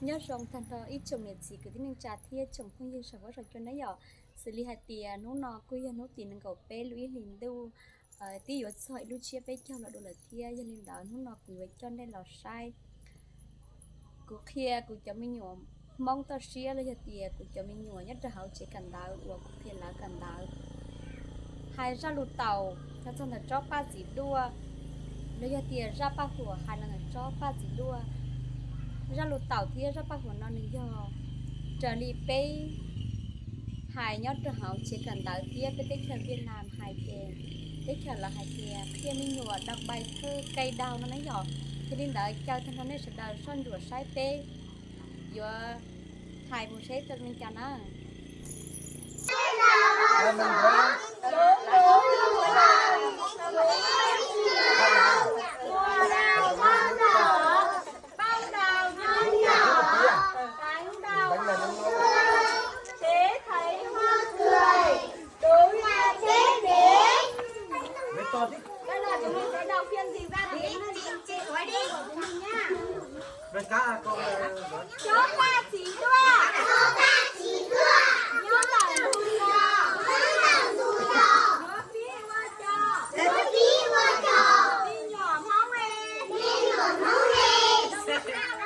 Nyob zoo tag nrho ib tsoom niam txiv kwv tij neej tsa thiab tsoom phooj ywg saum huab saum cua nawb yom. Xws li hais tias hnub no kuj yog hnub tim nees nkaum peb lub ib hlis ntuj, twb yuav txog ib lub tsiab peb caug los dua lawm thiab. Yog li ntawd hnub no kuv yuav coj nej los saib kuv qhia kuv cov me nyuam Hmoob toj siab los yog tias kuv cov me nyuam nyob rau hauv tsev kawm ntawv uas kuv qhia lawv kawm ntawv. Hais zaj lus taum los txog ntawm tsob paj txiv duaj, los yog tias zaj paj huam hais los ntawm tsob paj txiv duaj. Zaj lus taum thiab zaj paj huam no nws yog raws li peb hais nyob rau hauv tsev kawm ntawv thiab peb teb chaws Viaj Nam hais ces, teb chaws lawv hais tias qhia me nyuam đọc bài thơ cây đào no na yom. Yog li ntawd caw tag nrho nej sawv daws soj ntsuam saib peb yuav hais mus seb zoo li cas na. Mùa đào nho nhỏ, bông đào nho nhỏ, cánh đồng xưa, dễ thấy hoa tươi, đúng là Tết đến. Đây là chúng mình sẽ đọc phiên dịch ra tiếng Việt của chúng mình nhá. Chó ta chỉ đua. Chó ta chỉ đua. Nho đỏ lùn lò. Nho đỏ lùn lò. Nho pí ua chò. Nho pí ua chò. Đi nhỏ máu ê. Đi nhỏ máu ê.